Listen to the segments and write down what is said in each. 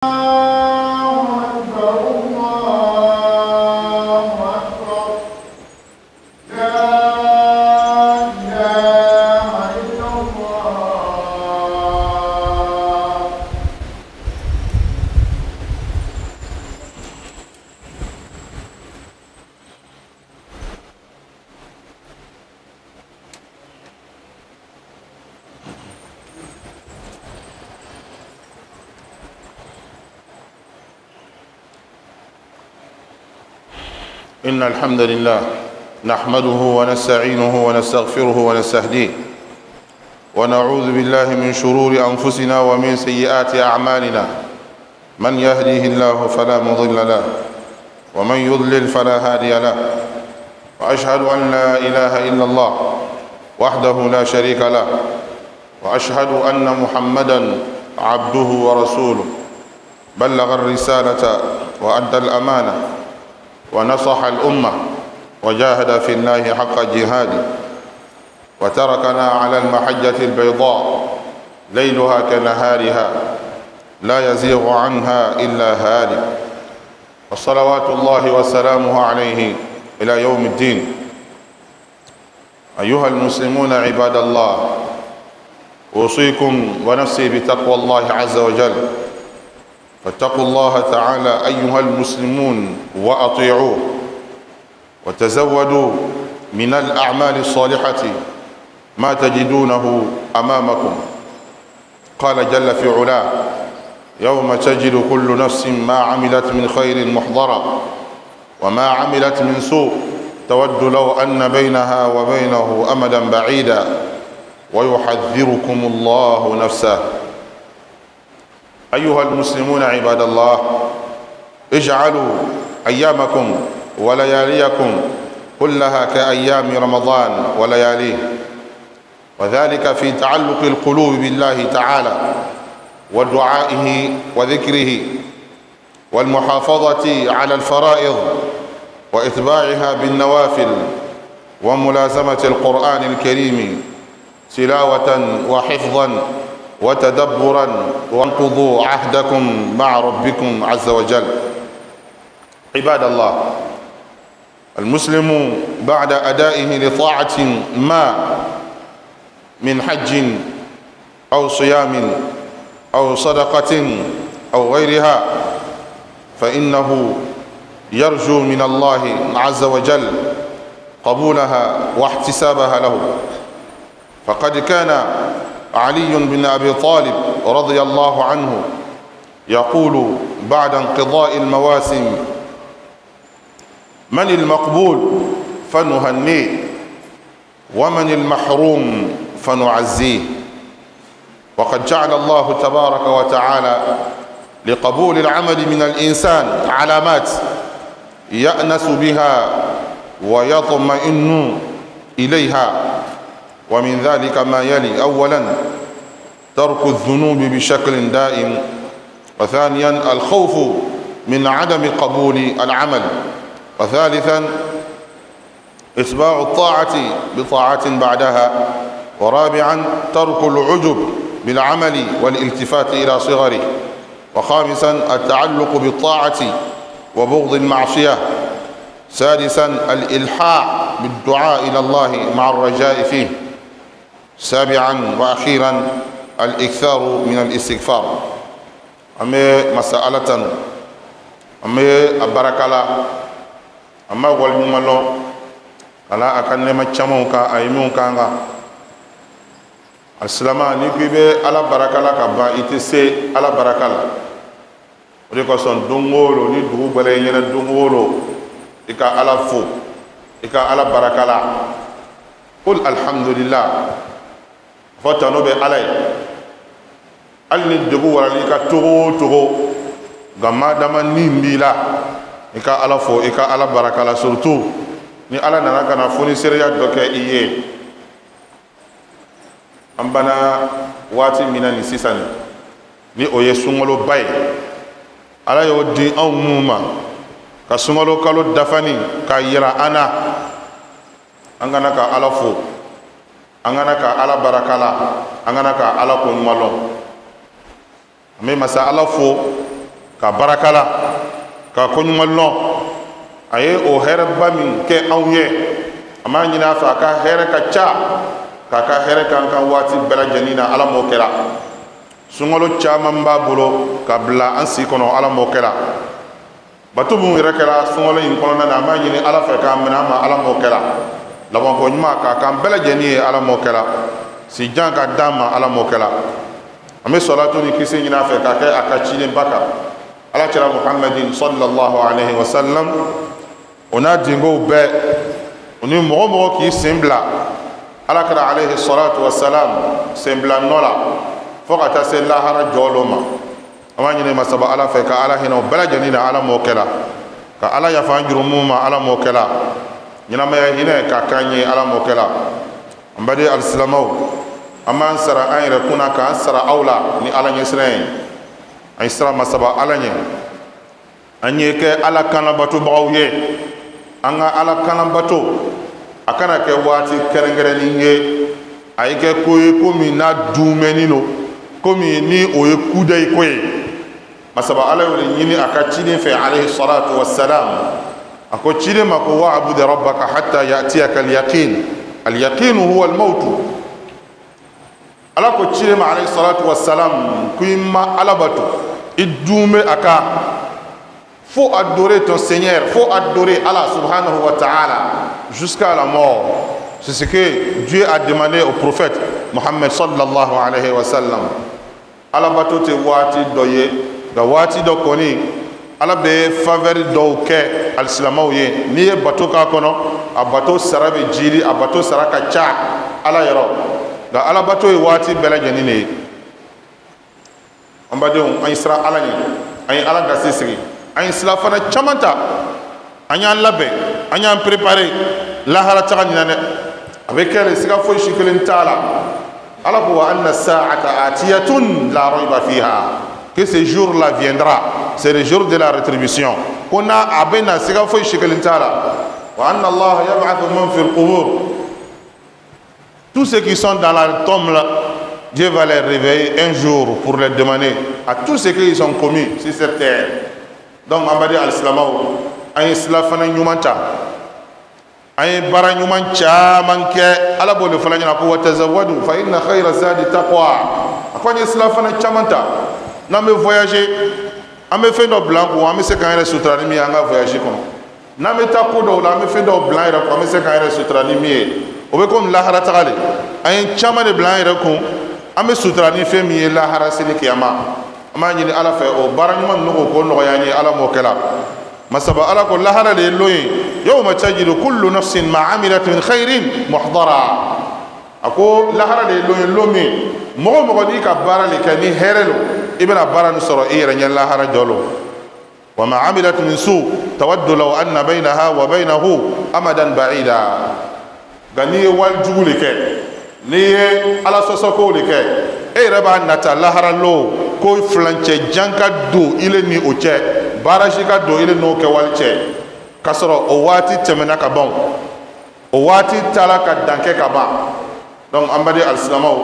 الله أكبر الله أكبر لا إله إلا الله. إن الحمد لله نحمده ونستعينه ونستغفره ونستهديه، ونعوذ بالله من شرور أنفسنا ومن سيئات أعمالنا. من يهديه الله فلا مضل له، ومن يضلل فلا هادي له. وأشهد أن لا إله إلا الله وحده لا شريك له، وأشهد أن محمدا عبده ورسوله، بلغ الرسالة وأدى الأمانة ونصح الأمة وجاهد في الله حق جهاده، وتركنا على المحجة البيضاء ليلها كنهارها لا يزيغ عنها إلا هالك، وصلوات الله وسلامه عليه إلى يوم الدين. أيها المسلمون عباد الله، أوصيكم ونفسي بتقوى الله عز وجل، فاتقوا الله تعالى أيها المسلمون وأطيعوه، وتزودوا من الأعمال الصالحة ما تجدونه أمامكم. قال جل في علاه: يوم تجد كل نفس ما عملت من خير محضرا وما عملت من سوء تود لو أن بينها وبينه أمدا بعيدا ويحذركم الله نفسه. أيها المسلمون عباد الله، اجعلوا أيامكم ولياليكم كلها كأيام رمضان ولياليه، وذلك في تعلق القلوب بالله تعالى ودعائه وذكره، والمحافظة على الفرائض وإتباعها بالنوافل، وملازمة القرآن الكريم تلاوة وحفظا وتدبرا، وانقضوا عهدكم مع ربكم عز وجل. عباد الله، المسلم بعد أدائه لطاعة ما من حج أو صيام أو صدقة أو غيرها، فإنه يرجو من الله عز وجل قبولها واحتسابها له. فقد كان علي بن أبي طالب رضي الله عنه يقول بعد انقضاء المواسم: من المقبول فنهنيه، ومن المحروم فنعزيه. وقد جعل الله تبارك وتعالى لقبول العمل من الإنسان علامات يأنس بها ويطمئن إليها، ومن ذلك ما يلي: أولا، ترك الذنوب بشكل دائم، وثانيا، الخوف من عدم قبول العمل، وثالثا، إتباع الطاعة بطاعة بعدها، ورابعا، ترك العجب بالعمل والالتفات إلى صغره، وخامسا، التعلق بالطاعة وبغض المعصية، سادسا، الإلحاح بالدعاء إلى الله مع الرجاء فيه، سابعا وأخيرا، الإكثار من الاستغفار. An bɛ masa Ala tanu, an bɛ a barakala, an b'a waleɲuman lɔn ala a ka nɛɛma camanw kan a ye minnu k'an kan. Alisilama, n'i ko i bɛ Ala barakala ka ban, i tɛ se Ala baraka la. O de kosɔn, don o don ni dugu gbɛrɛ i ɲɛna, don o don i ka Ala fo, i ka Ala barakala. Qul alhamdulillah, fɔ tanu bɛ Ala ye. Hali ni degun warali i ka togo o togo, nka madama ni b'i la, i ka Ala fo, i ka Ala barakala, surtout ni Ala nana ka na fonisereya dɔ kɛ i ye. An banna waati min na nin sisan, ni o ye sunkaloba ye, Ala y'o di anw minnu ma ka sunkalo kalo dafani k'a yira an na, an kana ka Ala fo, an kana ka Ala barakala, an kana ka Ala ko ɲuman lɔn. An bɛ masa Ala fo. Ka barakala ka koɲuman lɔn, a ye o hɛrɛba min kɛ anw ye, an b'a ɲini a fɛ a ka hɛrɛ ka ca, k'a ka hɛrɛ k'an kan waati bɛɛ lajɛlen na. Ala m'o kɛra. Sunkalo caman b'a bolo ka bila an si kɔnɔ, Ala m'o kɛra. Bato minnu yɛrɛ kɛra sunkalo in kɔnɔna na, an b'a ɲini Ala fɛ k'a minɛ an ma, Ala m'o kɛra. Labanko ɲuman k'a k'an bɛɛ lajɛlen ye, Ala m'o kɛra. Sijan ka d'an ma, Ala m'o kɛra. An bɛ sɔlatu ni kisi ɲini a fɛ k'a kɛ a ka cidenba kan, Ala kira Muhammadin sallallahu alaihi wa sallam, o n'a dingow bɛɛ, o ni mɔgɔ mɔgɔ k'i sen bila Ala kira alayhi salatu wa salam sen bila nɔ la fo ka taa se lahara jɔ ma. An b'a ɲini Masaba Ala fɛ ka Ala hinɛ o bɛɛ lajɛlen na, Ala m'o kɛla. Ka Ala yafa an jurumu ma, Ala m'o kɛla. Ɲɛnamaya hinɛ k'a k'an ye, Ala m'o kɛla. An baden alisilamɛw, an b'an sara an yɛrɛ kunna k'an sara aw la ni Ala ɲɛsiran ye. An ye siran Masaba Ala ɲɛ, an ye kɛ Ala kanlabatobagaw ye. An ka Ala kanlabato, a kana kɛ waati kɛrɛnkɛrɛnnin ye, a ye kɛ ko ye ko min n'a duumɛni don, komi ni o ye kudayi ko ye. Masaba Ala y'o de ɲini a ka ciden fɛ alayhi salatu wassalam. A ko ciden ma ko wa'bud rabbaka hatta ya'tiyaka al-yaqin. Al-yaqin huwa al-mautu. Ala ko ciden ma alayhi salatu wassalam ko i ma Ala bato, i duumɛ a kan. Faut adorer ton Seigneur, faut adorer Allah subhanahu wa ta'ala jusqu'à la mort. C'est ce que Dieu a demandé au prophète Mohammed sallallahu alayhi wa sallam. Ala bato tɛ waati dɔ ye, nka waati dɔ kɔni, Ala bɛ faveur dɔw kɛ alisilamɛw ye. N'i ye bato k'a kɔnɔ, a bato sara bɛ jiri, a bato sara ka ca Ala yɔrɔ. Nka ala bato ye waati bɛɛ lajɛlen de ye. An badenw, an ye siran Ala ɲɛ, an ye Ala gasi sigi, an ye silafana caman ta, an y'an labɛn, an y'an préparé lahara taga ɲinan dɛ. A bɛ kɛ de, siga foyi si kelen t'a la. Ala ko wa anna sa'ata atiyatun la rayba fiha, que ce jour là viendra, c'est le jour de la rétribution. Ko n'a a bɛ na, siga foyi si kelen t'a la. Wa anna Allah yab'athu man fi al-qubur, tous ceux qui sont dans la tombe là, Dieu va les réveiller un jour pour les demander à tous ceux qu'ils ont commis sur cette terre. Donc an baden alisilamɛw, an ye silafana ɲuman ta, an ye baara ɲuman caman kɛ. Ala b'o de fana ɲɛna ko wa tazawwadu fa inna khayra zadi taqwa. A ko an ye silafana caman ta. N'an bɛ voyager, an bɛ fɛn dɔ bila an kun, an bɛ se k'an yɛrɛ sutura ni min ye an ka voyage kɔnɔ. N'an bɛ taa ko dɔw la, an bɛ fɛn dɔw bila an yɛrɛ kun, an bɛ se k'an yɛrɛ sutura ni min ye. O bɛ komi lahara taga de. An ye caman de bila an yɛrɛ kun, an bɛ sutura ni fɛn min ye lahara sini kiyama. An b'a ɲini Ala fɛ o baara ɲuman ninnu k'o nɔgɔya an ye, Ala m'o kɛla. Masaba Ala ko lahara de ye lon ye, yawma tajidu kullu nafsin ma amilat min khairin muhdara. A ko lahara de ye lon ye, lon min mɔgɔ mɔgɔ n'i ka baara de kɛ ni hɛrɛ lo, i bɛna baara nin sɔrɔ i yɛrɛ ɲɛ lahara jɔ lo. Wa ma amilat min su tawaddu law anna baynaha wa baynahu amadan ba'ida. Nka n'i ye walijugu de kɛ, n'i ye Ala sɔsɔkow de kɛ, e yɛrɛ b'a nata lahara lo ko furancɛ jan ka don ile ni o cɛ, baarasi ka don ile n'o kɛwale cɛ, k'a sɔrɔ o waati tɛmɛna ka ban, o waati taara ka dan kɛ ka ban. Donc an baden alisilamɛw,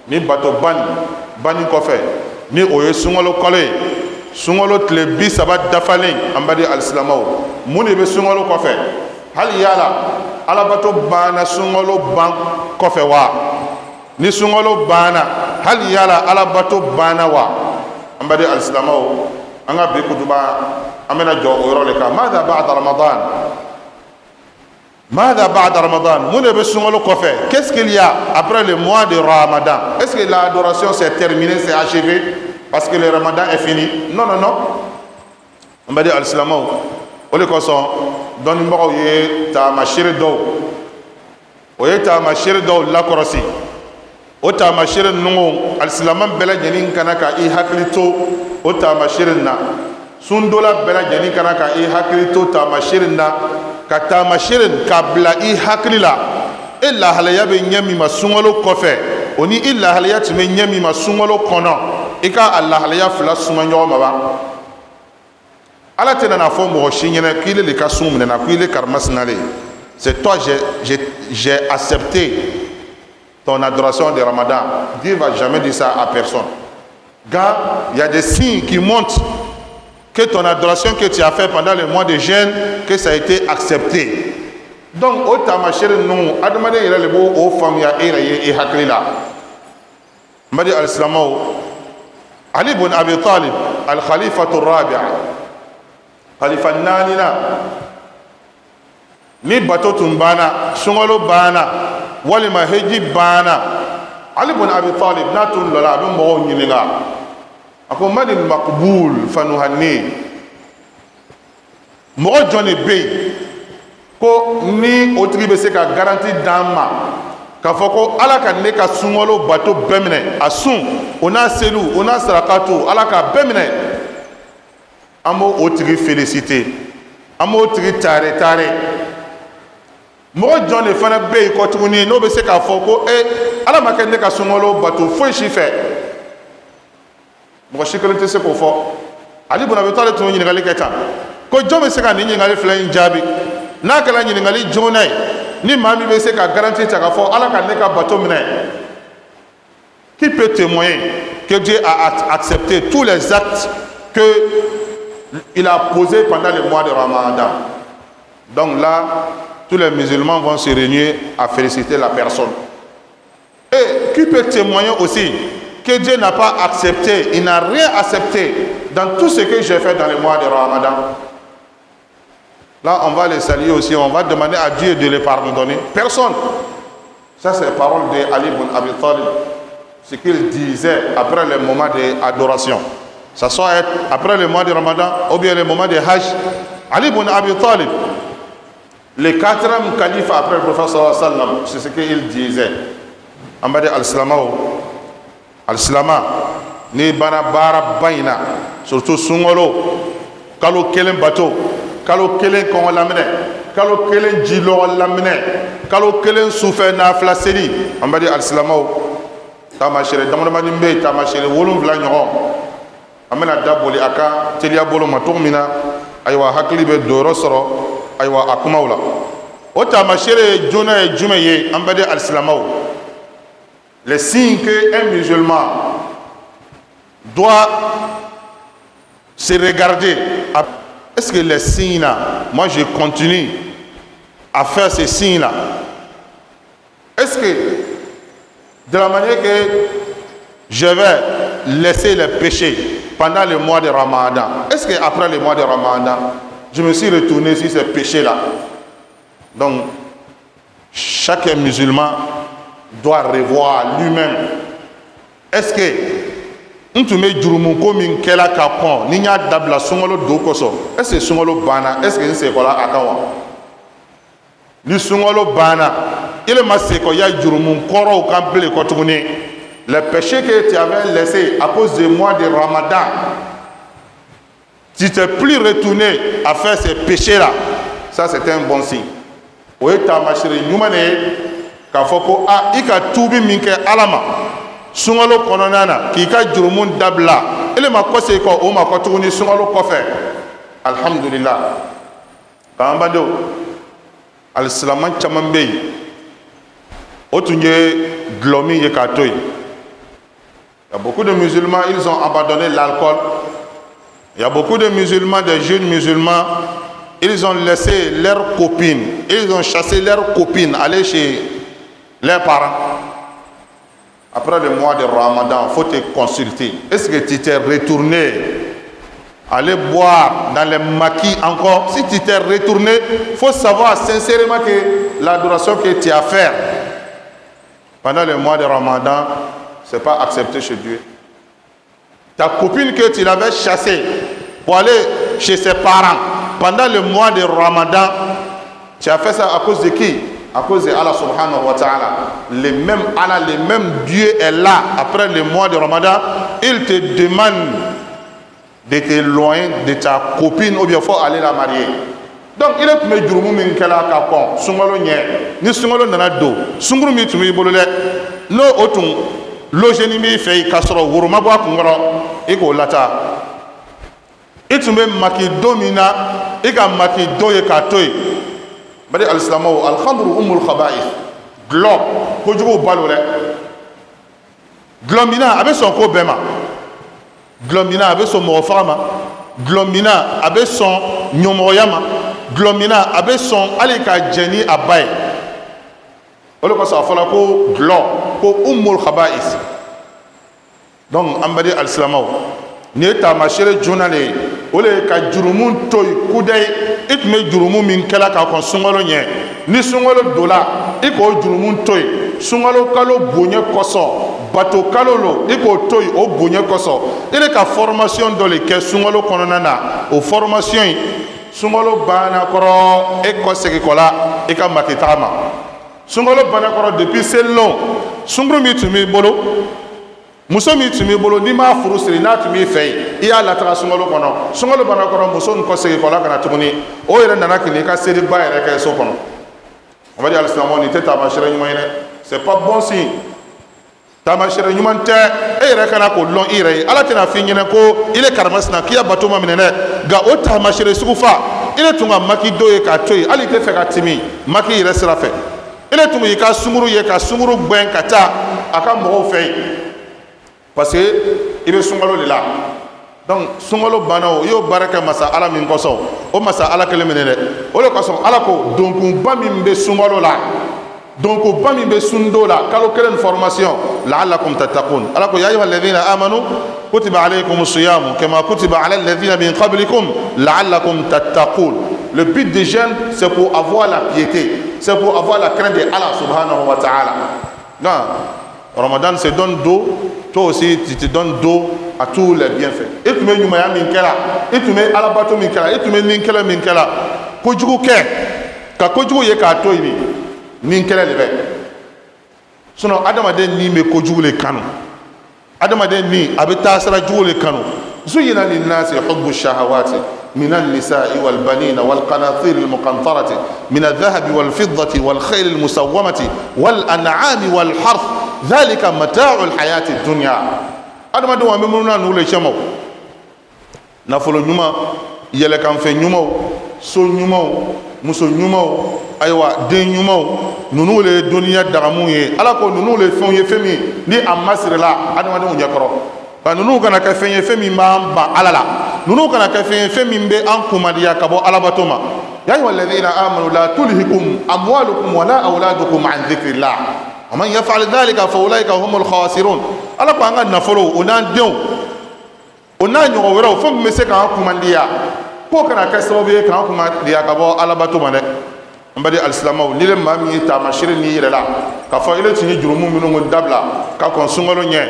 ni bato ban banni kɔfɛ, ni o ye sunkalo kalo ye, sunkalo tile 30 dafalen, an baden alisilamɛw, mun de bɛ sunkalo kɔfɛ? Hali yala alabato banna sunkalo ban kɔfɛ wa? Ni sunkalo banna, hali yala alabato banna wa? An baden alisilamɛw, an ka bi kutuba, an bɛna jɔ o yɔrɔ de kan. Mada ba'da Ramadan? Mada ba'da Ramadan? Mun de bɛ sunkalo kɔfɛ? Qu'est-ce qu'il y a après le mois de Ramadan? Est-ce que l'adoration, c'est terminé, c'est achevé parce que le Ramadan est fini? Non, non, non. An baden alisilamɛw, o de kosɔn dɔnnibagaw ye taamasere dɔw, o ye taamasere dɔw lakɔrɔsi. O taamasere ninnu, alisilama bɛɛ lajɛlen kana ka i hakili to o taamasere na. Sundola bɛɛ lajɛlen kana ka i hakili to taamasere na, ka taamasere k'a bila i hakili la. E lahalaya bɛ ɲɛ min ma sunkalo kɔfɛ, o ni i lahalaya tun bɛ ɲɛ min ma sunkalo kɔnɔ, i ka a lahalaya fila suma ɲɔgɔn ma ba. Ala tɛna n'a fɔ mɔgɔ si ɲɛna k'ile de ka sun minɛna, ko ile karimasina le, c'est toi, j'ai accepté ton adoration de Ramadan. Dieu va jamais dire ça à personne. Gars, il y a des signes qui montent. Que ton adoration que tu as fait pendant le mois de jeûne, que ça a été accepté. Donc o taamasere ninnu, adamaden yɛrɛ de b'o o faamuya e yɛrɛ ye i hakili la. N baden alisilamɛw, Ali bun Abi Talib, al-khalifatu rabi'a, khalifa naaninan, ni bato tun banna, sunkalo banna walima heji banna, Ali bun Abi Talib n'a tun lɔla, a bɛ mɔgɔw ɲininka, a ko: manil maqbul fanuhanni? Mɔgɔ jɔn de bɛ yen ko ni o tigi bɛ se ka garantie d'an ma k'a fɔ ko Ala ka ne ka sunkalo bato bɛɛ minɛ, a sun o n'a seliw o n'a sarakatu, Ala k'a bɛɛ minɛ? An b'o o tigi féliciter, an b'o tigi taare taare. Mɔgɔ jɔn de fana bɛ yen kɔ tuguni n'o bɛ se k'a fɔ ko e, Ala ma kɛ ne ka sunkalo bato foyi si fɛ? Mɔgɔ si kelen tɛ se k'o fɔ. Ali bun Abi Talib tun bɛ ɲininkali kɛ tan ko jɔn bɛ se ka nin ɲininkali fila in jaabi? N'a kɛra ɲininkali joona ye, ni maa min bɛ se ka garantie ta k'a fɔ Ala ka ne ka bato minɛ, qui peut témoigner que Dieu a accepté tous les actes que il a posés pendant le mois de Ramadan? Donc là, tous les musulmans vont se réunir à féliciter la personne. Et qui peut témoigner aussi que Dieu n'a pas accepté, il n'a rien accepté dans tout ce que j'ai fait dans le mois de Ramadan? Là, on va les saluer aussi, on va demander à Dieu de les pardonner. Personne. Ça, c'est la parole de Ali ibn Abi Talib, ce qu'il disait après le moment d'adoration. Ça soit après le mois de Ramadan ou bien le moment de Hajj. Ali ibn Abi Talib, le quatrième calife après le prophète sallallahu alayhi wa sallam, c'est ce qu'il disait. An baden alisilamɛw, alisilama, n'i banna baaraba in na, surtout sunkalo, kalo kelen bato, kalo kelen kɔngɔ laminɛ, kalo kelen jilɔgɔ laminɛ, kalo kelen sufɛ nafila seli, an baden alisilamɛw, taamasere damadamani bɛ yen, taamasere 7 ɲɔgɔn. An bɛna da boli a ka teliya bolo ma cogo min na, ayiwa, hakili bɛ donyɔrɔ sɔrɔ, ayiwa, a kumaw la. O taamasere joona ye jumɛn ye, an baden alisilamɛw? Les signes que un musulman doit se regarder. Est-ce que les signes là, moi je continue à faire ces signes là? Est-ce que de la manière que je vais laisser les péchés pendant le mois de Ramadan, est-ce que après le mois de Ramadan, je me suis retourné sur ces péchés là? Donc chaque musulman doit revoir lui-même. Est-ce que n tun bɛ jurumuko min kɛla ka kɔn, ni n y'a dabila sunkalo don kosɔn, est ce que sunkalo banna, est ce que n senkɔla a kan wa? Ni sunkalo banna, i le ma sekɔya jurumu kɔrɔw kan bilen kɔ tuguni, les péchés que tu avais laissés à cause du mois de Ramadan, tu t'es plus retourné à faire ces péchés là, ça c'est un bon signe. O ye taamasere ɲuman de ye k'a fɔ ko a i ka tuubi min kɛ Ala ma sunkalo kɔnɔna na, k'i ka jurumu dabila, ele ma kɔsegin kɔ o ma kɔ tuguni sunkalo kɔfɛ, alhamdulillah. K'an badenw alisilaman caman bɛ yen, o tun ye dɔlɔ min ye k'a to yen. Il y a beaucoup de musulmans, ils ont abandonné l'alcool. Il y a beaucoup de musulmans, des jeunes musulmans, ils ont laissé leurs copines, ils ont chassé leurs copines aller chez leurs parents. Après le mois de Ramadan, il faut te consulter. Est-ce que tu t'es retourné aller boire dans les maquis encore? Si tu t'es retourné, il faut savoir sincèrement que l'adoration que tu as faite pendant le mois de Ramadan, ce n'est pas accepté chez Dieu. Ta copine que tu l'avais chassée pour aller chez ses parents pendant le mois de Ramadan, tu as fait ça à cause de qui? À cause de Allah subhanahu wa ta'ala. Le même Allah, le même Dieu est là après le mois de Ramadan. Il te demande de t'éloigner de ta copine ou bien il faut aller la marier. Donc il tun bɛ jurumu min kɛla ka kɔn sunkalo ɲɛ, ni sunkalo nana don, sunkuru min tun b'i bolo dɛ, n'o o tun logeni b'i fɛ yen k'a sɔrɔ woro ma bɔ a kun kɔrɔ, i k'o lata. I tun bɛ maki don min na, i ka maki don ye k'a to yen. Bari alisilamɛw, alhamdu umul khaba'ith, dɔlɔ kojugu balo dɛ. Dɔlɔminna a bɛ sɔn ko bɛɛ ma, dɔlɔminna a bɛ sɔn mɔgɔ faga ma. Dulɔminna, a bɛ sɔn ɲɔmɔgɔya ma. Dulɔminna, a bɛ sɔn hali ka jɛn ni a ba ye. O de kosɔn a fɔra ko dulɔ ko umul khaba'is. Donc an baden alisilamɛw, nin ye taamasere joona de ye. O de ye ka jurumu to yen kudayi. I tun bɛ jurumu min kɛla ka kɔn sunkalo ɲɛ, ni sunkalo donna, i k'o jurumu to yen sunkalo kalo bonya kosɔn. Bato kalo lo, i k'o to yen o bonya kosɔn. I de ka formation dɔ de kɛ sunkalo kɔnɔna na. O formation in, sunkalo banna kɔrɔ, e kɔsegin kɔ la i ka makitaga ma. Sunkalo banna kɔrɔ, depuis selilon, sunkuru min tun b'i bolo, muso min tun b'i bolo, n'i m'a furu siri, n'a tun b'i fɛ yen, i y'a lataga sunkalo kɔnɔ. Sunkalo banna kɔrɔ, muso nin kɔsegin kɔ la ka na tuguni. O yɛrɛ nana k'i ka seliba yɛrɛ kɛ so kɔnɔ. O b'a di alisilamɛw, nin tɛ taamasiyɛn ɲuman ye dɛ, c'est pas bon signe, taamasiyɛn ɲuman tɛ. E yɛrɛ kana k'o lɔn i yɛrɛ ye. Ala tɛna f'i ɲɛna ko i le karimasina k'i ya bato ma minɛ dɛ. Nka o taamasiyɛn sugu fa, i le tun ka maki dɔ ye k'a to yen, hali i tɛ fɛ ka timi maki yɛrɛ sira fɛ. I le tun y'i ka sunkuru ye ka sunkuru gbɛn ka taa a ka mɔgɔw fɛ yen, parce que i bɛ sunkalo de la. Donc sunkalo banna, o i y'o baara kɛ masa Ala min kosɔn, o masa Ala kelen minɛ dɛ. O de kosɔn Ala ko donkunba min bɛ sunkalo la, donkunba min bɛ sundo la, kalo kelen formation, la'allakum tattaqun. Ala ko ya ayyuha alladhina amanu kutiba alaykum siyamu kama kutiba ala alladhina min qablikum la'allakum tattaqun. Le but du jeûne, c'est pour avoir la piété, c'est pour avoir la crainte de Allah subhanahu wa ta'ala. Non, Ramadan se donne dos, toi aussi tu te donnes dos à tous les bienfaits. I tun bɛ ɲumanya min kɛra, i tun bɛ alabato min kɛra, i tun bɛ nin kɛlɛ min kɛra, kojugu kɛ ka kojugu ye k'a to yen, nin kɛlɛ de bɛ. Sinon adamaden ni bɛ kojugu le kanu, adamaden ni a bɛ taa sira jugu le kanu. Zuyina linnasi hubbu shahawati من النساء والبنين والقناطير المقنطرة من الذهب والفضة والخيل المسومة والأنعام والحرث ذلك متاع الحياة الدنيا. Adamadenw, an bɛ minnu na, n'u le cɛmaw, nafolo ɲuman, yɛlɛkanfɛn ɲumanw, so ɲumanw, muso ɲumanw, ayiwa, den ɲumanw, ninnu le ye duniya dagamu ye. Ala ko ninnu le fɛnw ye, fɛn min ni a masirila adamadenw ɲɛkɔrɔ. Nka ninnu kana kɛ fɛn ye, fɛn min b'an ban Ala la. Ninnu kana kɛ fɛn ye, fɛn min bɛ an kunmadiya ka bɔ alabato ma. Ya ayuha alladhina amanu la tulhikum amwalukum wala awladukum an dhikrillah wa man yaf'al dhalika fa ulaika humul khasirun. Ala ko an ka nafolo, o n'an denw, o n'a ɲɔgɔn wɛrɛw, fɛn min bɛ se k'an kumandiya, k'o kana kɛ sababu ye k'an kumandiya ka bɔ alabato ma dɛ. N baden alisilamɛw, n'i le maa min ye taamasere n'i yɛrɛ la k'a fɔ i le tun ye jurumu minnu dabila ka kɔn sunkalo ɲɛ,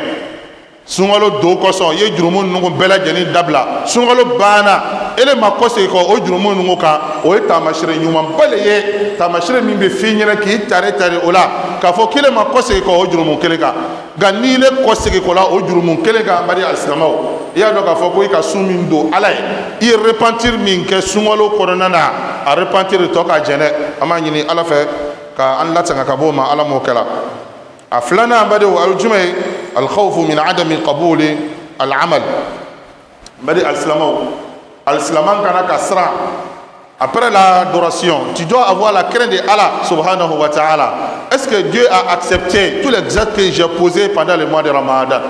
sunkalo don kosɔn i ye jurumu ninnu bɛɛ lajɛlen dabila, sunkalo banna, e le ma kɔsegin kɔ o jurumu ninnu kan, o ye taamasere ɲumanba le ye, taamasere min bɛ f'i ɲɛna k'i tare tare o la k'a fɔ k'e ma kɔsegin kɔ o jurumu kelen kan. Nka n'i le kɔsegin kɔ la o jurumu kelen kan, n baden alisilamɛw, i y'a dɔn k'a fɔ ko i ka sun min don Ala ye, i ye repentir min kɛ sunkalo kɔnɔna na, a repentir tɔ ka jɛn dɛ. An b'a ɲini Ala fɛ ka an latanga ka bɔ o ma. Ala m'o kɛla. A filanan, an badenw, o ye jumɛn ye? Alkhawfu min adami qabuli al'amal. N baden alisilamɛw, alisilaman kana ka siran. Après l'adoration, tu dois avoir la crainte de Allah subhanahu wa ta'ala. Est-ce que Dieu a accepté tous les actes que j'ai posés pendant le mois de Ramadan?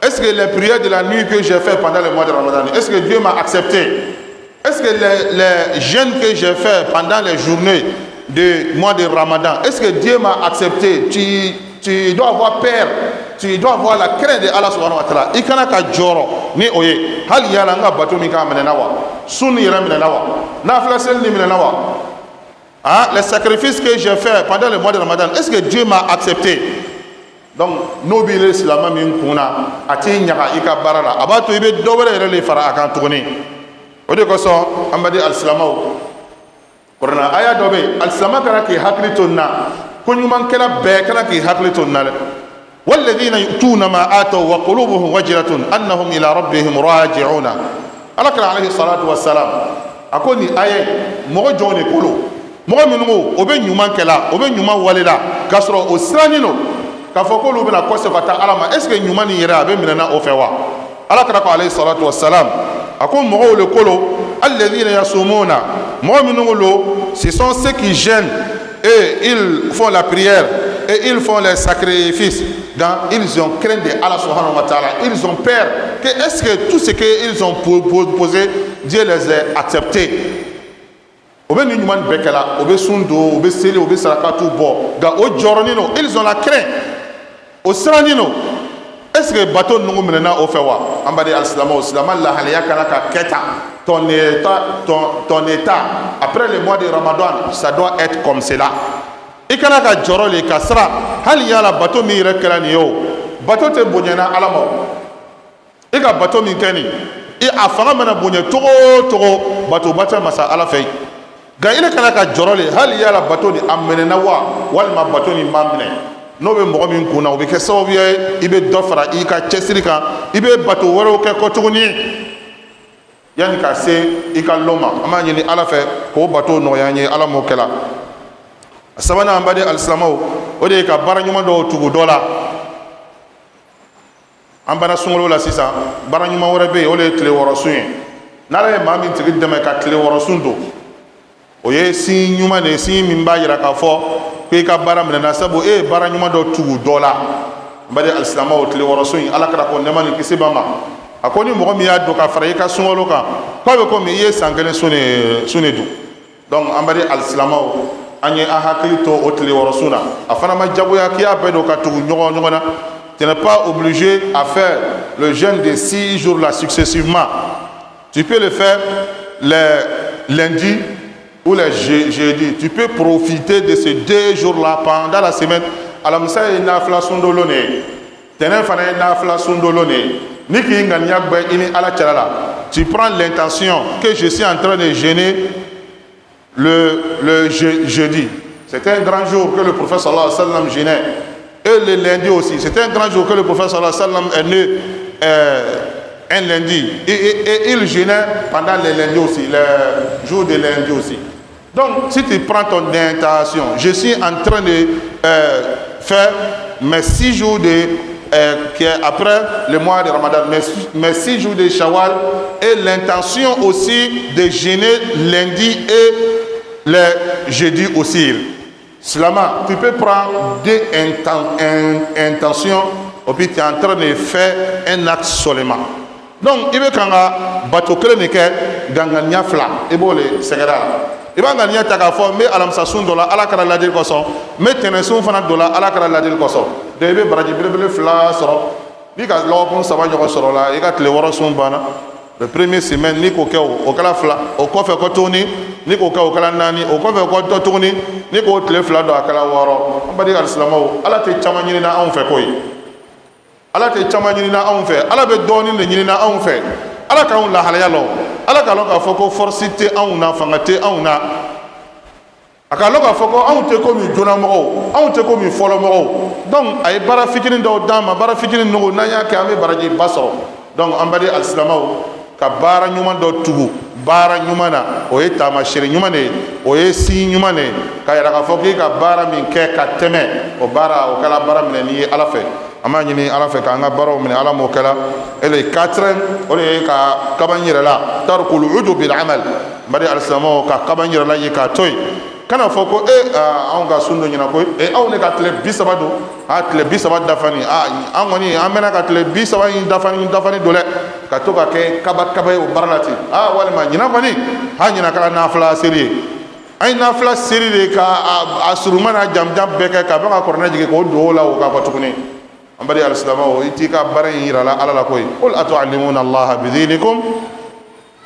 Est-ce que les prières de la nuit que j'ai fait pendant le mois de Ramadan, est-ce que Dieu m'a accepté? Est-ce que les jeûnes que j'ai fait pendant les journées du mois de Ramadan, est-ce que Dieu m'a accepté? Tu dois avoir peur, tu dois avoir la crainte de Allah subhanahu wa ta'ala. I kana ka jɔrɔ ni o ye. Hali yala n ka bato min k'a minɛna wa? Sun nin yɛrɛ minɛna wa? Nafila seli nin minɛna wa? Ah, les sacrifices que j'ai fait pendant le mois de Ramadan, est-ce que Dieu m'a accepté? Donc n'o b'i le silamɛ min kun na, a t'i ɲaga i ka baara la, a b'a to i bɛ dɔ wɛrɛ yɛrɛ de fara a kan tuguni. O de kosɔn, an baden alisilamɛw, kuranna aya dɔ bɛ yen, alisilama kana k'i hakili to nin na, ko ɲumankɛla bɛɛ kana k'i hakili to nin na dɛ. والذين يؤتون ما آتوا وقلوبهم وجلة أنهم إلى ربهم راجعون. Ala kira alayhi salatu wassalam a ko nin aya mɔgɔ jɔn de kolo? Mɔgɔ minnu ko o bɛ ɲuman kɛla, o bɛ ɲuman wale la, k'a sɔrɔ o sirannen don k'a fɔ k'olu bɛna kɔsegin ka taa Ala ma. Est ce que ɲuman nin yɛrɛ, a bɛ minɛ o fɛ wa? Ala kira ko alayhi salatu wassalam, a ko mɔgɔw le kolo, alladhina yasumuna, mɔgɔ minnu lo, ce sont ceux qui jeûnent et ils font la prière. et ils font les sacrifices. Donc, ils ont craint de Allah subhanahu wa ta'ala. Ils ont peur que est-ce que tout ce qu'ils ont posé, Dieu les a acceptés. O bɛ nin ɲuman bɛɛ kɛla, o bɛ sun don, o bɛ seli, o bɛ sarakatu bɔ, nka o jɔrɔnin don, ils ont la crainte, o sirannen don. Est-ce que bato ninnu minɛna o fɛ wa? An baden alisilamɛw, silamɛ lahalaya kana ka kɛ tan. Ton état après le mois de Ramadan, ça doit être comme cela. I kana ka jɔrɔ le ka siran hali yala bato min yɛrɛ kɛra nin ye. O bato tɛ bonyana Ala ma. O i ka bato min kɛ nin i, a fanga mana bonya cogo o cogo, batoba tɛ masa Ala fɛ yen. Nka i kana ka jɔrɔ le hali yala bato nin a minɛna wa, walima bato nin ma minɛ. N'o bɛ mɔgɔ min kun na, o bɛ kɛ sababu ye i bɛ dɔ fara i ka cɛsiri kan, i bɛ bato wɛrɛw kɛ kɔ tuguni yanni ka se i ka lɔn ma. An b'a ɲini Ala fɛ k'o bato nɔgɔya an ye. Ala m'o kɛla. A sabanan, an baden alisilamɛw, o de ye ka baara ɲuman dɔw tugu dɔ la. An banna sunkalo la sisan, baara ɲuman wɛrɛ bɛ yen, o de ye tile 6 sun ye. N'Ala ye maa min tigi dɛmɛ ka tile 6 sun don, o ye signe ɲuman de ye, signe min b'a yira k'a fɔ ko i ka baara minɛna, sabu e ye baara ɲuman dɔ tugu dɔ la. N baden alisilamɛw, tile 6 sun in, Ala kɛra ko nɛɛma ni kisi b'a ma, a ko ni mɔgɔ min y'a don ka fara i ka sunkalo kan, k'a bɛ komi i ye san kelen sun de dun. Donc an baden alisilamɛw, an ye an hakili to o tile 6 sun na. A fana ma jagoya k'i y'a bɛɛ don ka tugu ɲɔgɔn na. Tu n'es pas obligé à faire le jeûne de 6 jours là successivement. Tu peux le faire les lundis ou les jeudis. Tu peux profiter de ces 2 jours-là pendant la semaine. Alamisa ye nafila sundolon de ye, tɛnɛn fana ye nafila sundolon de ye. Ni k'i ŋaniya gbɛ i ni Ala cɛla la, tu prends l'intention que je suis en train de jeûner le jeudi. C'était un grand jour que le prophète sallallahu alayhi wa sallam jeûnait. Et le lundi aussi. C'était un grand jour que le prophète sallallahu alayhi wa sallam est né un lundi. Et il jeûnait pendant les lundis aussi, les jours de lundi aussi. Donc, si tu prends ton intention, je suis en train de faire mes 6 jours de, qui est après le mois de Ramadan, mes 6 jours de Shawwal, et l'intention aussi de jeûner lundi et le jeudi aussi. Silama, tu peux prendre deux intentions et puis tu es en train de faire un acte seulement. Donc, i bɛ kan ka bato kelen de kɛ, ŋaniya fila, i b'o de sɛgɛrɛ a la. I b'a ŋaniya ta k'a fɔ n bɛ alamisa sun dɔ la Ala kɛra ladili kosɔn, n bɛ tɛnɛsun fana dɔ la Ala kɛra ladili kosɔn. Donc i bɛ baraji belebele fila sɔrɔ. N'i ka lɔgɔkun 3 ɲɔgɔn sɔrɔ la, i ka tile 6 sun banna. Le premier semaine, n'i k'o kɛ, o kɛra fila. O kɔfɛ kɔ tuguni, n'i k'o kɛ, o kɛra naani. O kɔfɛ kɔ tɔ tuguni, n'i k'o tile 2 dɔn, a kɛra 6. An baden alisilamɛw, Ala tɛ caman ɲinina anw fɛ koyi. Ala tɛ caman ɲinina anw fɛ, Ala bɛ dɔɔnin de ɲinina anw fɛ. Ala k'anw lahalaya lɔn. Ala k'a lɔn k'a fɔ ko force tɛ anw na, fanga tɛ anw na. A k'a lɔn k'a fɔ ko anw tɛ komi joonamɔgɔw, anw tɛ komi fɔlɔmɔgɔw. Donc a ye baara fitinin dɔw d'an ma. Baara fitinin ninnu, n'an y'a kɛ, an bɛ baraji ba sɔrɔ. Donc an baden alisilamɛw, ka baara ɲuman dɔ tugu baara ɲuman na, o ye taamasiyɛn ɲuman de ye, o ye signe ɲuman de ye ka yira k'a fɔ k'i ka baara min kɛ ka tɛmɛ, o baara o kɛra baara minɛ n'i ye Ala fɛ. An b'a ɲini Ala fɛ k'an ka baaraw minɛ. Ala m'o kɛla. Et le quatrième, o de ye ka kaba n yɛrɛ la, tarkul ujubi bil amal. N baden alisilamɛw, ka kaba n yɛrɛ la ye k'a to yen, kana fɔ ko e anw ka sun dɔ ɲɛna koyi, e aw ne ka tile 30 don, a tile 30 dafani, a an kɔni an mɛna ka tile 30 in dafani don dɛ, ka to ka kɛ kaba kaba ye o baara la ten. A walima ɲinan kɔni, a ɲinan kɛra nafila seli ye, an ye nafila seli de ka a surunman n'a jamujan bɛɛ kɛ ka bɔ ka kɔrɔnɛ jigin k'o don o la, o ka bɔ tuguni. An baden alisilamɛw, i t'i ka baara in yira la Ala la koyi. Qul atuallimuna Allaha bidinikum.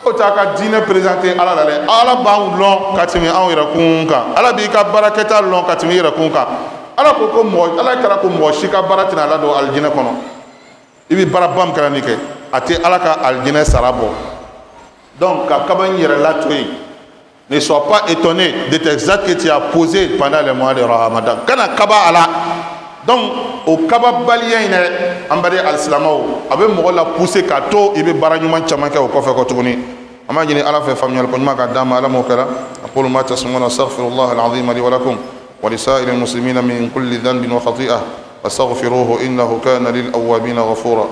Aw t'a ka diinɛ présenter Ala la dɛ. Ala b'anw lɔn ka tɛmɛ anw yɛrɛ kun kan. Ala b'i ka baarakɛta lɔn ka tɛmɛ i yɛrɛ kun kan. Ala ko ko mɔgɔ, Ala kɛra ko mɔgɔ si ka baara tɛna Ala don alijinɛ kɔnɔ. I bɛ baaraba min kɛra nin kɛ, a tɛ Ala ka alijinɛ sara bɔ. Donc ka kaba in yɛrɛ la to yen. Ne sois pas étonné de tes actes que tu as posés pendant le mois de Ramadan. Kana kaba a la. Donc o kababaliya in dɛ, an baden alisilamɛw, a bɛ mɔgɔ la pousser k'a to i bɛ baara ɲuman caman kɛ o kɔfɛ kɔ tuguni. An b'a ɲini Ala fɛ faamuyali ko ɲuman ka d'an ma. Ala m'o kɛra. Aqulu ma tasma'una, astaghfirullah al-azim li wa lakum wa lisa'iril muslimina min kulli dhanbin wa khati'ah, fastaghfiruhu innahu kana lil awwabina ghafura.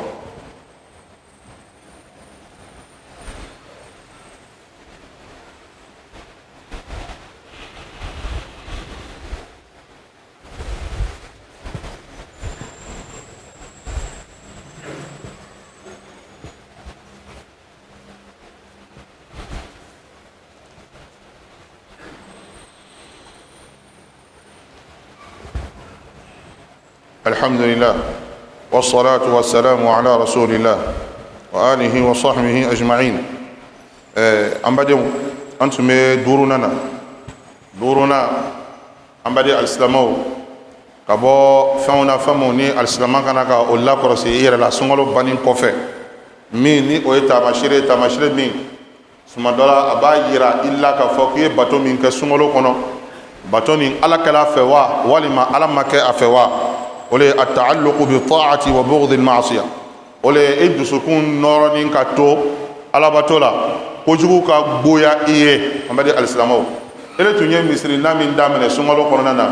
الحمد لله والصلاة والسلام على رسول الله وآله وصحبه أجمعين. An badenw, an tun bɛ duurunan na, duurunan. An baden alisilamɛw, ka bɔ fɛnw na, fɛn minnu ni alisilama kana ka o lakɔlɔsi i yɛrɛ la sunkalo banni kɔfɛ, min ni o ye taamasere ye, taamasere min suma dɔ la a b'a yira i la k'a fɔ k'i ye bato min kɛ sunkalo kɔnɔ, bato nin Ala kɛla a fɛ wa, walima Ala ma kɛ a fɛ wa. O le ye ataalluqu bi taati wa bughdi al-ma'siya. O le ye i dusukun nɔrɔnin ka to alabato la, kojugu ka gboya i ye. An baden alisilamɛw, ele tun ye misirina min daminɛ sunkalo kɔnɔna na,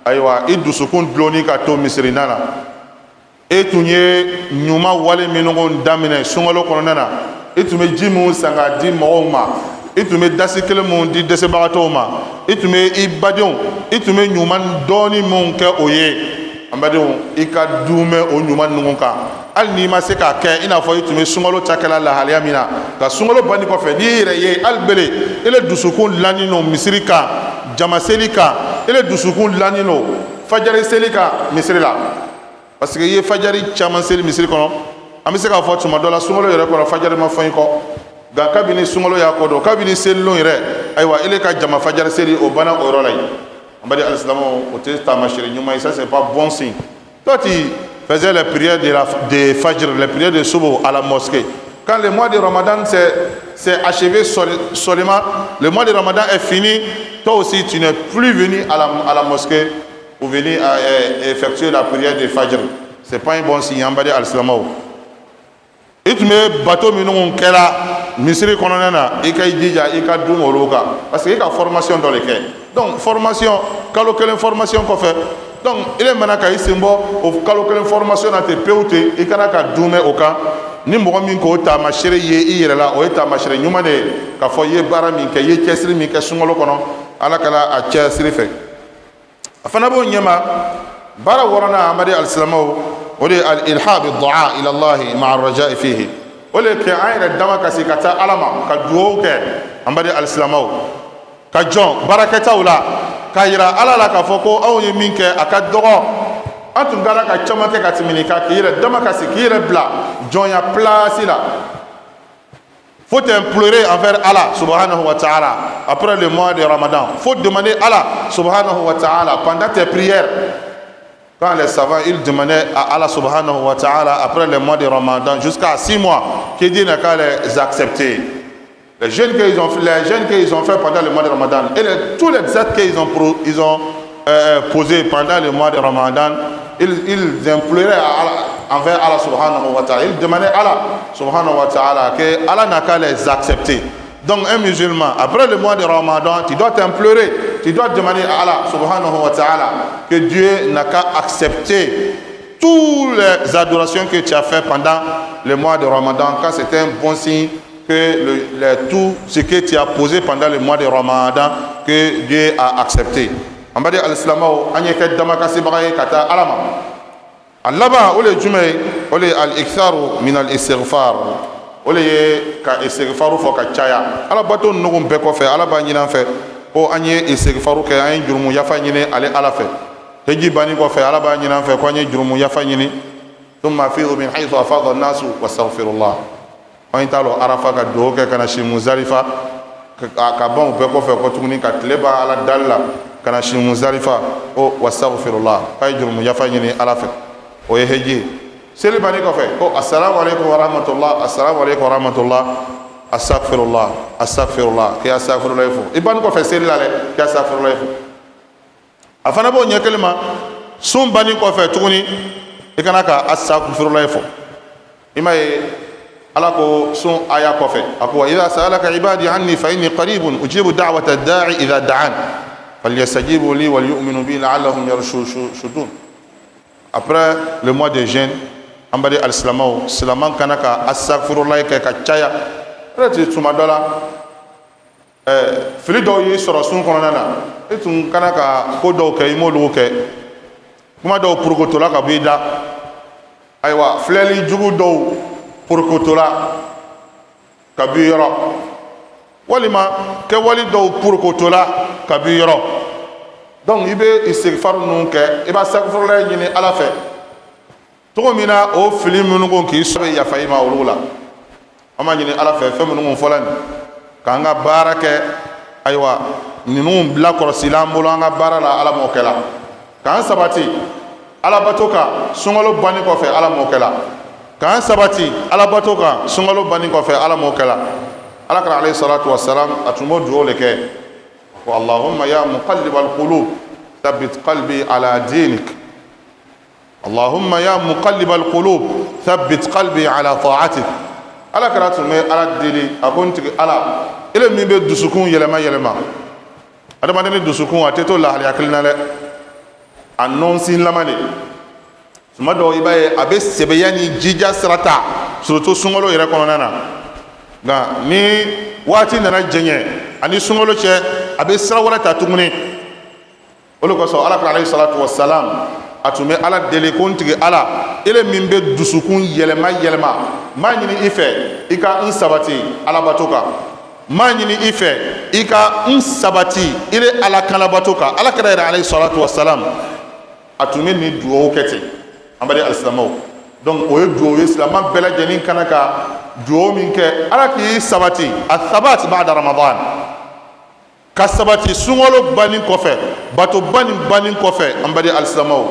ayiwa, i dusukun dulonni ka to misirina na. E tun ye ɲuman wale minnu daminɛ sunkalo kɔnɔna na, i tun bɛ ji minnu san k'a di mɔgɔw ma, i tun bɛ dasi kelen minnu di dɛsɛbagatɔw ma, i tun bɛ i badenw, i tun bɛ ɲuman dɔɔni minnu kɛ o ye, an badenw, i ka duumɛ o ɲuman ninnu kan, hali n'i ma se k'a kɛ i n'a fɔ i tun bɛ sunkalo cakɛla lahalaya min na. Ka sunkalo banni kɔfɛ, n'i y'i yɛrɛ ye hali bele ele dusukun lanin don misiri kan, jama seli kan, ele dusukun lanin don fajari seli kan misiri la, parce que i ye fajari caman seli misiri kɔnɔ. An bɛ se k'a fɔ tuma dɔ la, sunkalo yɛrɛ kɔnɔ, fajari ma fɔ i kɔ, nka kabini sunkalo y'a kɔ don, kabini selilon yɛrɛ, ayiwa, ele ka jama fajari seli, o banna o yɔrɔ la yen. An baden alisilamɛw, o tɛ taamasere ɲuman ye. Ça, c'est pas bon signe. Toi, tu faisais les prières de Fajr, les prières de Sobo à la mosquée. Quand le mois de Ramadan s'est achevé seulement, le mois de Ramadan est fini, toi aussi tu n'es plus venu à la mosquée pour venir effectuer la prière de Fajr. C'est pas un bon signe, an baden alisilamɛw. I tun bɛ bato minnu kɛra misiri kɔnɔna na, i ka i jija i ka dun olu kan, parce que i ka formation dɔ de kɛ. Donc formation, kalo kelen formation kɔfɛ, donc ile mana ka i sen bɔ o kalo kelen formation na ten pewu ten, i kana ka dunmɛ o kan. Ni mɔgɔ min k'o taamasere ye i yɛrɛ la, o ye taamasere ɲuman de ye k'a fɔ i ye baara min kɛ, i ye cɛsiri min kɛ sunkalo kɔnɔ, Ala kɛla a cɛsiri fɛ. A fana b'o ɲɛma. Baara wɔɔrɔnan, amadi alisilamɛw, o de ye al-ilha bi du'a ila Allah ma'a raja'i fihi. O de kɛ an yɛrɛ dama kasi ka taa Ala ma ka duwawu kɛ. An baden alisilamɛw, ka jɔn baarakɛtaw la, k'a yira Ala la k'a fɔ ko anw ye min kɛ, a ka dɔgɔ, an tun kɛra ka caman kɛ ka tɛmɛ nin kan, k'i yɛrɛ dama kasi, k'i yɛrɛ bila jɔnya place la. Faut implorer envers Allah subhanahu wa ta'ala après le mois de Ramadan. Faut demander Allah subhanahu wa ta'ala pendant tes prières. Quand les savants, ils demandaient à Allah subhanahu wa ta'ala après le mois de Ramadan jusqu'à 6 mois, qui dit n'a qu'à les accepter. Les jeûnes qu'ils ont fait pendant le mois de Ramadan et tous les actes qu'ils ont posés pendant le mois de Ramadan, ils imploraient à Allah, envers Allah subhanahu wa ta'ala. Ils demandaient à Allah subhanahu wa ta'ala que Allah n'a qu'à les accepter. Donc un musulman, après le mois de Ramadan, tu dois t'implorer, tu dois demander à Allah subhanahu wa ta'ala que Dieu n'a qu'à accepter toutes les adorations que tu as fait pendant le mois de Ramadan, quand c'est un bon signe que tout ce que tu as posé pendant le mois de Ramadan, que Dieu a accepté. An baden alisilamɛw, an ye kɛ damakasibaga ye ka taa Ala ma. A laban, o le ye jumɛn ye? O le ye al-iktharu min al-istighfar. O le ye ka istighfaru fɔ ka caya. Ala bato ninnu bɛɛ kɔfɛ, Ala b'a ɲini an fɛ ko an ye istighfaru kɛ, an ye jurumu yafa ɲini ale Ala fɛ. Heji banni kɔfɛ, Ala b'a ɲini an fɛ ko an ye jurumu yafa ɲini. Thumma afidu min haythu afada an-nasu wastaghfirullah. An t'a lɔ Arafa ka dugawu kɛ ka na si Muzalifa, ka ban o bɛɛ kɔfɛ kɔ tuguni, ka tile ban Ala dali la, ka na si Muzalifa ko wastaghfirullah, k'a ye jurumu yafa ɲini Ala fɛ. O ye heji ye. Seli banni kɔfɛ ko assalamu alaikum wa rahmatullah, assalamu alaikum wa rahmatullah, astaghfirullah, astaghfirullah, k'i astaghfirullah fɔ i banni kɔfɛ seli la dɛ, k'i astaghfirullah fɔ. A fana b'o ɲɛ kelen ma. Sun banni kɔfɛ tuguni, i kana ka astaghfirullah fɔ. I m'a ye, Ala ko sun aya kɔfɛ, a ko: wa idha sa'alaka ibadi anni fa inni qaribun ujibu da'wata da'i idha da'an falyastajibu li wal yu'minu bi la'allahum yarshudun. Après le mois de jeûne, an baden alisilamɛw, silaman kana ka astaghfirullah kɛ ka caya. Peut-être tuma dɔ la, fili dɔw y'i sɔrɔ sun kɔnɔna na, i tun kana ka ko dɔw kɛ, i m'olu kɛ, kuma dɔw porokotola ka bɔ i da, ayiwa, filɛli jugu dɔw porokotola ka b'i yɔrɔ, walima kɛwale dɔw porokotola ka b'i yɔrɔ. Donc i bɛ istighfar ninnu kɛ, i b'a astaghfirullah ɲini Ala fɛ. Cogo min na o fili minnu ko k'i sɔrɔ bɛ yafa i ma olu la. An b'a ɲini Ala fɛ, fɛn minnu fɔla nin, k'an ka baara kɛ, ayiwa, ninnu bila kɔlɔsila an bolo an ka baara la, Ala m'o kɛla. K'an sabati alabato kan sunkalo banni kɔfɛ, Ala m'o kɛla. K'an sabati alabato kan sunkalo banni kɔfɛ, Ala m'o kɛla. Ala kira alayhi salatu wasalam, a tun b'o dugawu de kɛ ko allahumma ya muqallib alqulub thabbit qalbi ala dinik, allahumma ya muqallib alqulub thabbit qalbi ala ta'atik. Ala kira tun bɛ Ala deli, a ko n tigi Ala, ele min bɛ dusukun yɛlɛma yɛlɛma. Adamaden ni dusukun a tɛ to lahalaya kelen na dɛ, a nɔnsinlama de. Tuma dɔw i b'a ye a bɛ sɛbɛya ni jija sira ta, surtout sunkalo yɛrɛ kɔnɔna na. Nka ni waati nana jɛɲɛ ani sunkalo cɛ, a bɛ sira wɛrɛ ta tuguni. O de kosɔn Ala kira alayhi salatu wasalam, a tun bɛ Ala deli ko n tigi Ala, ele min bɛ dusukun yɛlɛma yɛlɛma, n b'a ɲini i fɛ i ka n sabati alabato kan, n b'a ɲini i fɛ i ka n sabati ile Ala kanabato kan. Ala kira yɛrɛ alayhi salatu wasalam, a tun bɛ nin dugawu kɛ ten, an baden alisilamɛw. Donc o ye dugawu ye silamɛ bɛɛ lajɛlen kana ka dugawu min kɛ, Ala k'i sabati, a sabat ba'da Ramadan, ka sabati sunkalo banni kɔfɛ, batoba nin banni kɔfɛ. An baden alisilamɛw,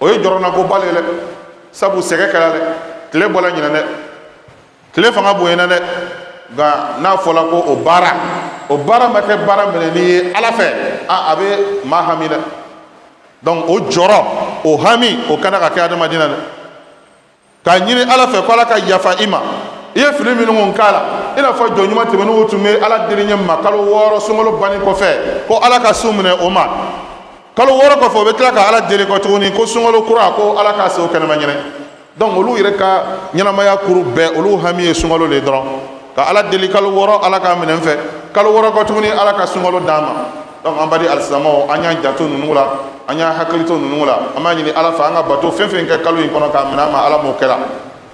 o ye jɔrɔnakoba le dɛ, sabu sɛgɛ kɛra dɛ, tile bɔla ɲinɛ dɛ, tile fanga bonyana dɛ. Nka n'a fɔla ko o baara, o baara ma kɛ baara minɛni ye Ala fɛ, a bɛ maa hami dɛ. Donc o jɔrɔ, o hami, o kana ka kɛ adamaden na dɛ. K'a ɲini Ala fɛ ko Ala ka yafa i ma i ye fili minnu k'a la, i n'a fɔ jɔn ɲuman tɛmɛnenw tun bɛ Ala deli ɲɛ ma kalo 6 sunkalo banni kɔfɛ ko Ala ka sun minɛ o ma. Kalo 6 kɔfɛ, o bɛ tila ka Ala deli kɔ tuguni ko sunkalo kura, ko Ala k'a se o kɛnɛma ɲɛnɛ. Donc olu yɛrɛ ka ɲɛnamaya kuru bɛɛ, olu hami ye sunkalo le dɔrɔn, ka Ala deli kalo 6, Ala k'a minɛ n fɛ, kalo 6 kɔ tuguni, Ala ka sunkalo d'an ma. Donc an baden alisilamɛw, an y'an janto ninnu la, an y'an hakili to ninnu la. An b'a ɲini Ala fɛ, an ka bato fɛn fɛn kɛ kalo in kɔnɔ, k'a minɛ an ma, Ala m'o kɛla.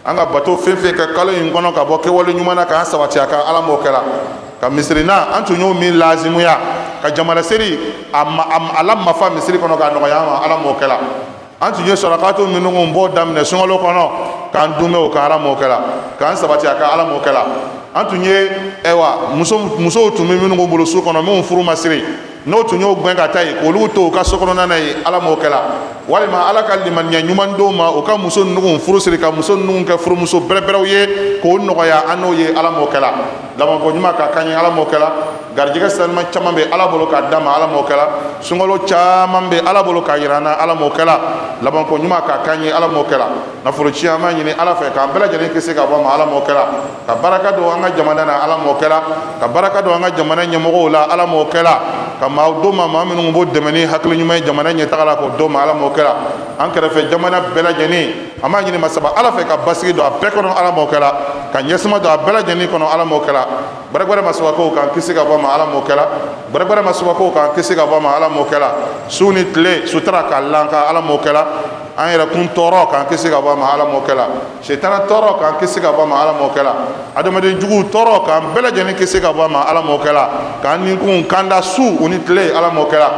An ka bato fɛn fɛn kɛ kalo in kɔnɔ ka bɔ kɛwale ɲuman na, k'an sabati a kan, Ala m'o kɛla. Ka misirina, an tun y'o min lazimuya, ka jamana seri a la mafa misiri kɔnɔ k'a nɔgɔya an ma, Ala m'o kɛla. An tun ye sarakatu minnu bɔ daminɛ sunkalo kɔnɔ k'an dunbɛ o kan, Ala m'o kɛla. K'an sabati a kan, Ala m'o kɛla. An tun ye, ayiwa, musow tun bɛ minnu bolo so kɔnɔ, minnu furu ma siri, n'o tun y'o gɛn ka taa yen, k'olu to u ka so kɔnɔna na yen, Ala m'o kɛla. Walima Ala ka limaniya ɲuman d'o ma, u ka muso ninnu furu siri, ka muso ninnu kɛ furumuso bɛrɛbɛrɛw ye, k'o nɔgɔya an n'o ye, Ala m'o kɛla. Labanko ɲuman ka kan ye, Ala m'o kɛla. Garijɛgɛ sanuman caman bɛ Ala bolo k'a d'a ma, Ala m'o kɛla. Sunkalo caman bɛ Ala bolo k'a yira an na, Ala m'o kɛla. Labanko ɲuman ka kan ye, Ala m'o kɛla. Nafolo ci, an b'a ɲini Ala fɛ k'an bɛɛ lajɛlen kisi ka bɔ ma, Ala m'o kɛla. Ka baraka don an ka jamana na, Ala m'o kɛla. Ka baraka don an ka jamana ɲɛmɔgɔw la, Ala m'o kɛla. Ka maaw d'o ma, maa minnu b'o dɛmɛ ni hakili ɲuman ye jamana ɲɛtaga la, k'o d'o ma, Ala m'o kɛla. An kɛrɛfɛ jamana bɛɛ lajɛlen, an b'a ɲini masaba Ala fɛ ka basigi don a bɛɛ kɔnɔ, Ala m'o kɛla. Ka ɲɛsuma don a bɛɛ lajɛlen kɔnɔ, Ala m'o kɛla. Gbɛrɛgbɛrɛ masabako, k'an kisi ka bɔ ma, Ala m'o kɛla. Gbɛrɛgbɛrɛ masabako, k'an kisi ka bɔ ma, Ala m'o kɛla. Su ni tile sutura k'a lanka, Ala m'o kɛla. An yɛrɛ kun tɔɔrɔ, k'an kisi ka bɔ ma, Ala m'o kɛla. Setana tɔɔrɔ, k'an kisi ka bɔ ma, Ala m'o kɛla. Adamaden juguw tɔɔrɔ, k'an bɛɛ lajɛlen kisi ka bɔ ma, Ala m'o kɛla. K'an nikunw kanda su u ni tile, Ala m'o kɛla.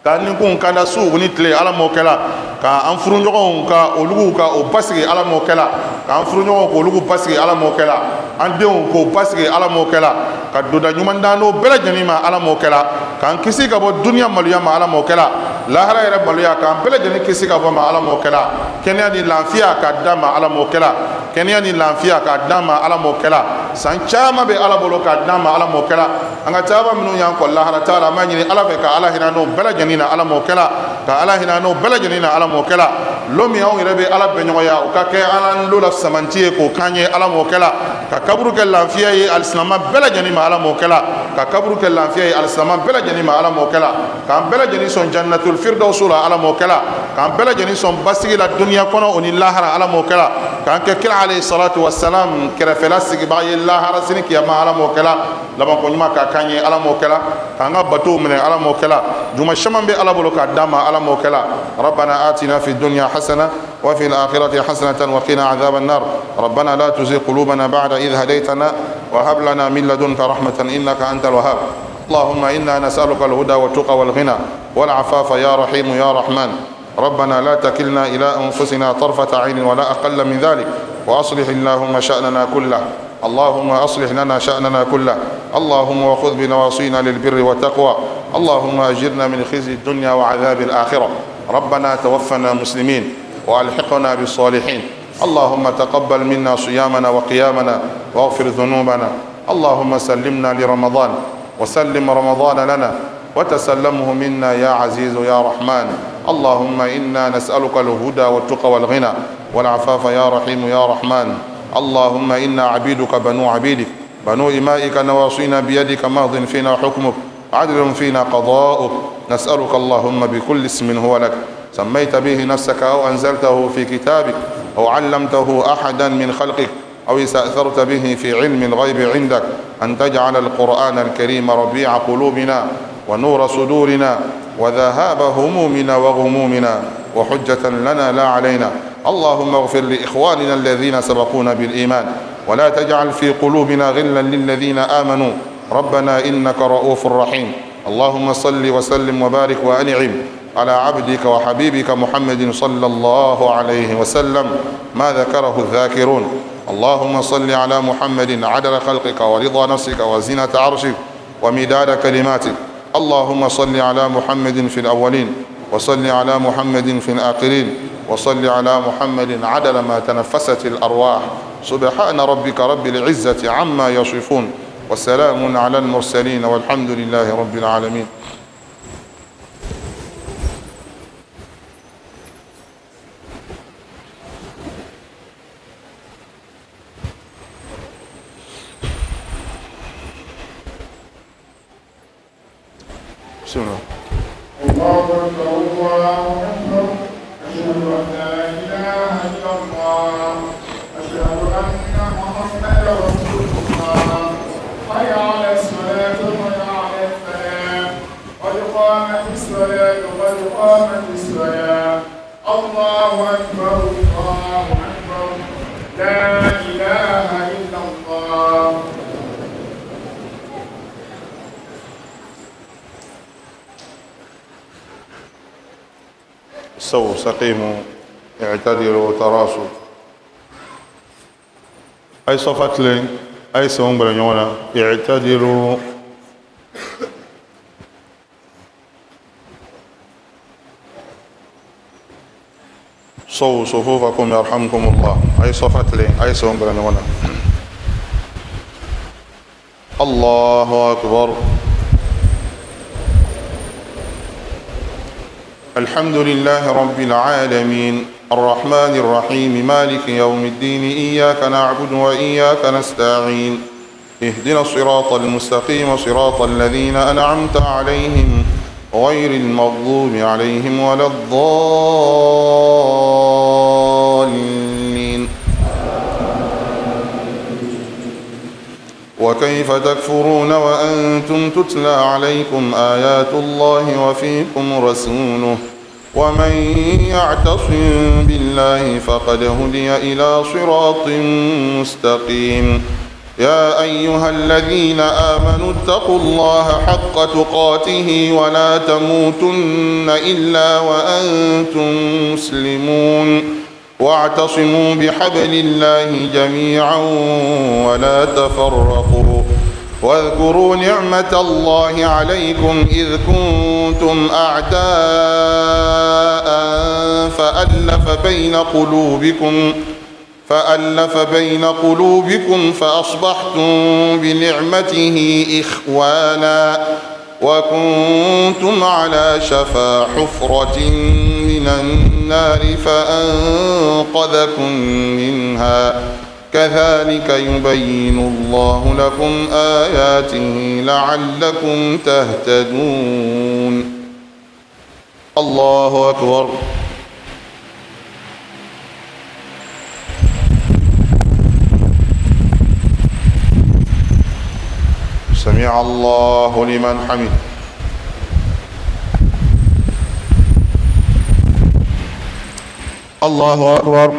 K'an nikunw kanda su u ni tile, Ala m'o kɛla. K'an furuɲɔgɔnw ka olugu ka o basigi, Ala m'o kɛla. K'an furuɲɔgɔnw k'olugu basigi, Ala m'o kɛla. An denw k'o basigi, Ala m'o kɛla. Ka donda ɲuman d'an n'o bɛɛ lajɛlen ma, Ala m'o kɛla. K'an kisi ka bɔ duniya maloya ma, Ala m'o kɛla. Lahara yɛrɛ maloya, k'an bɛɛ lajɛlen kisi ka bɔ ma, Ala m'o kɛla. Kɛnɛya ni lafiya k'a d'an ma, Ala m'o kɛla. Kɛnɛya ni lafiya k'a d'an ma, Ala m'o kɛla. San caman bɛ Ala bolo k'a d'an ma, Ala m'o kɛla. An ka taaba minnu y'an kɔ lahara taa la, an b'a ɲini Ala fɛ ka Ala hinɛ n'o bɛɛ lajɛlen na, Ala m'o kɛla. Ka Ala hinɛ n'o bɛɛ lajɛlen na, Ala m'o kɛla. Lon min anw yɛrɛ bɛ Ala bɛnɲɔgɔnya, o ka kɛ an lo la samanti ye k'o k'an ye, Ala m'o kɛla. Ka kaburu kɛ lafiya ye alisilama bɛɛ lajɛlen ma, Ala m'o kɛla. Ka kaburu kɛ lafiya ye alisilama bɛɛ lajɛlen ma, Ala m'o kɛla. K'an bɛɛ lajɛlen sɔn jannatul firdausu la, Ala m'o kɛla. K'an bɛɛ lajɛlen sɔn basigi la duniya kɔnɔ o ni lahara, Ala m'o kɛla. K'an kɛ kira alayhi salatu wasalam kɛrɛfɛla sigibaga ye lahara sini kiyama, Ala m'o kɛla. Labanko ɲuman k'a k'an ye, Ala m'o kɛla. K'an ka batow minɛ, Ala m'o kɛla. Juma caman bɛ Ala bolo k'a d'an ma, Ala m'o kɛla. Rabbana atina fi dunya hasana wa fi al-akhirati hasanatan wa qina adhaban nar. Rabbana la tuzigh qulubana ba'da idh hadaytana wa hab lana min ladunka rahmatan innaka antal wahhab. اللهم إنا نسألك الهدى والتقى والغنى والعفاف يا رحيم يا رحمن. ربنا لا تكلنا إلى أنفسنا طرفة عين ولا أقل من ذلك، وأصلح اللهم شأننا كله. اللهم أصلح لنا شأننا كله. اللهم وخذ بنواصينا للبر والتقوى. اللهم أجرنا من خزي الدنيا وعذاب الآخرة. ربنا توفنا مسلمين وألحقنا بالصالحين. اللهم تقبل منا صيامنا وقيامنا واغفر ذنوبنا. اللهم سلمنا لرمضان وسلم رمضان لنا وتسلمه منا يا عزيز يا رحمن. اللهم إنا نسألك الهدى والتقى والغنى والعفاف يا رحيم يا رحمن. اللهم إنا عبيدك بنو عبيدك بنو إمائك، نواصينا بيدك، ماض فينا حكمك، عدل فينا قضاؤك. نسألك اللهم بكل اسم هو لك سميت به نفسك أو أنزلته في كتابك أو علمته أحدا من خلقك أو استأثرت به في علم الغيب عندك، أن تجعل القرآن الكريم ربيع قلوبنا ونور صدورنا وذهاب همومنا وغمومنا وحجة لنا لا علينا. اللهم اغفر لإخواننا الذين سبقونا بالإيمان ولا تجعل في قلوبنا غلا للذين آمنوا، ربنا إنك رؤوف رحيم. اللهم صل وسلم وبارك وأنعم على عبدك وحبيبك محمد صلى الله عليه وسلم ما ذكره الذاكرون. اللهم صل على محمد عدد خلقك ورضا نفسك وزنة عرشك ومداد كلماتك. اللهم صل على محمد في الأولين، وصل على محمد في الآخرين، وصل على محمد عدد ما تنفست الأرواح. سبحان ربك رب العزة عما يصفون، وسلام على المرسلين، والحمد لله رب العالمين. بسم الله. الله أكبر الله أكبر، أشهد أن لا إله إلا الله، أشهد أن محمدا رسول الله. حي على الصلاة حي على الفلاح، قد قامت الصلاة قد قامت الصلاة. الله أكبر الله أكبر، لا إله إلا الله. استووا، استقيموا، اعتدلوا، تراصوا. أي صفات لين أي سون برنيونا اعتدلوا. صووا صفوفكم يرحمكم الله. أي صفات لين أي سون برنيونا. الله أكبر. الحمد لله رب العالمين، الرحمن الرحيم، مالك يوم الدين، إياك نعبد وإياك نستعين، اهدنا الصراط المستقيم، صراط الذين أنعمت عليهم غير المغضوب عليهم ولا الضالين. وكيف تكفرون وأنتم تتلى عليكم آيات الله وفيكم رسوله، ومن يعتصم بالله فقد هدي إلى صراط مستقيم. يا أيها الذين آمنوا اتقوا الله حق تقاته ولا تموتن إلا وأنتم مسلمون. واعتصموا بحبل الله جميعا ولا تفرقوا، واذكروا نعمة الله عليكم إذ كنتم أعداء فألف بين قلوبكم فأصبحتم بنعمته إخوانا، وكنتم على شفا حفرة من النار فأنقذكم منها، كذلك يبين الله لكم آياته لعلكم تهتدون. الله أكبر. سمع الله لمن حمده. الله أكبر.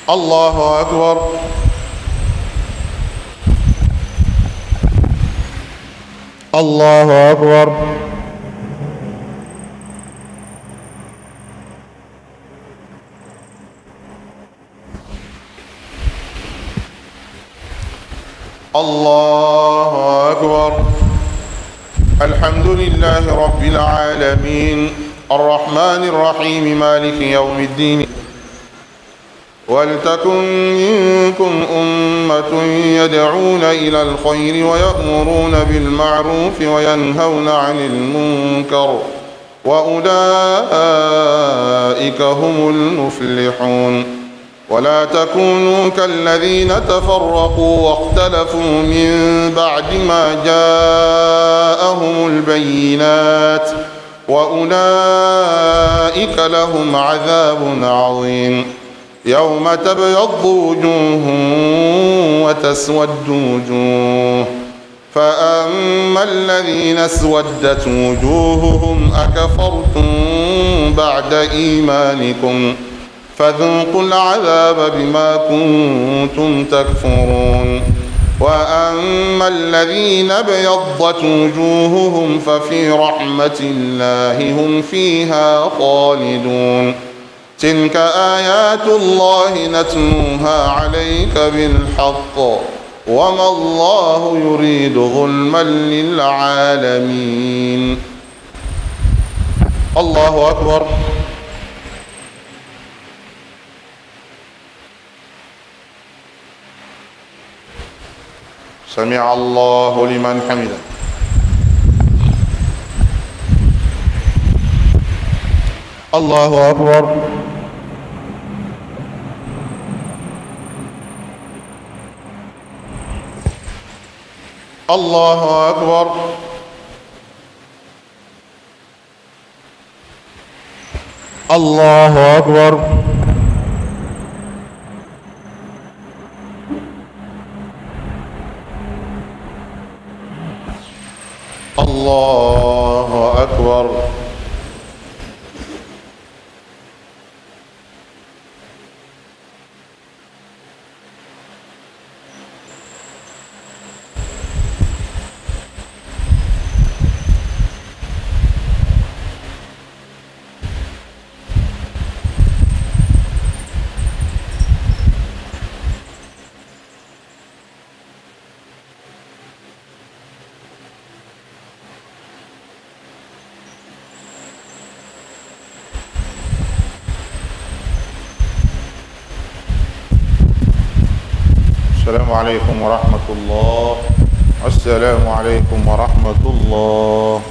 الله أكبر. الله أكبر. الله أكبر. الحمد لله رب العالمين الرحمن الرحيم مالك يوم الدين. ولتكن منكم أمة يدعون إلى الخير ويأمرون بالمعروف وينهون عن المنكر وأولئك هم المفلحون. ولا تكونوا كالذين تفرقوا واختلفوا من بعد ما جاءهم البينات وأولئك لهم عذاب عظيم. يوم تبيض وجوه وتسود وجوه، فأما الذين اسودت وجوههم أكفرتم بعد إيمانكم فذوقوا العذاب بما كنتم تكفرون. وأما الذين ابيضت وجوههم ففي رحمة الله هم فيها خالدون. تلك آيات الله نتلوها عليك بالحق وما الله يريد ظلما للعالمين. الله أكبر. سمع الله لمن حمده. الله أكبر. الله أكبر. الله أكبر. الله أكبر. السلام عليكم ورحمة الله. السلام عليكم ورحمة الله.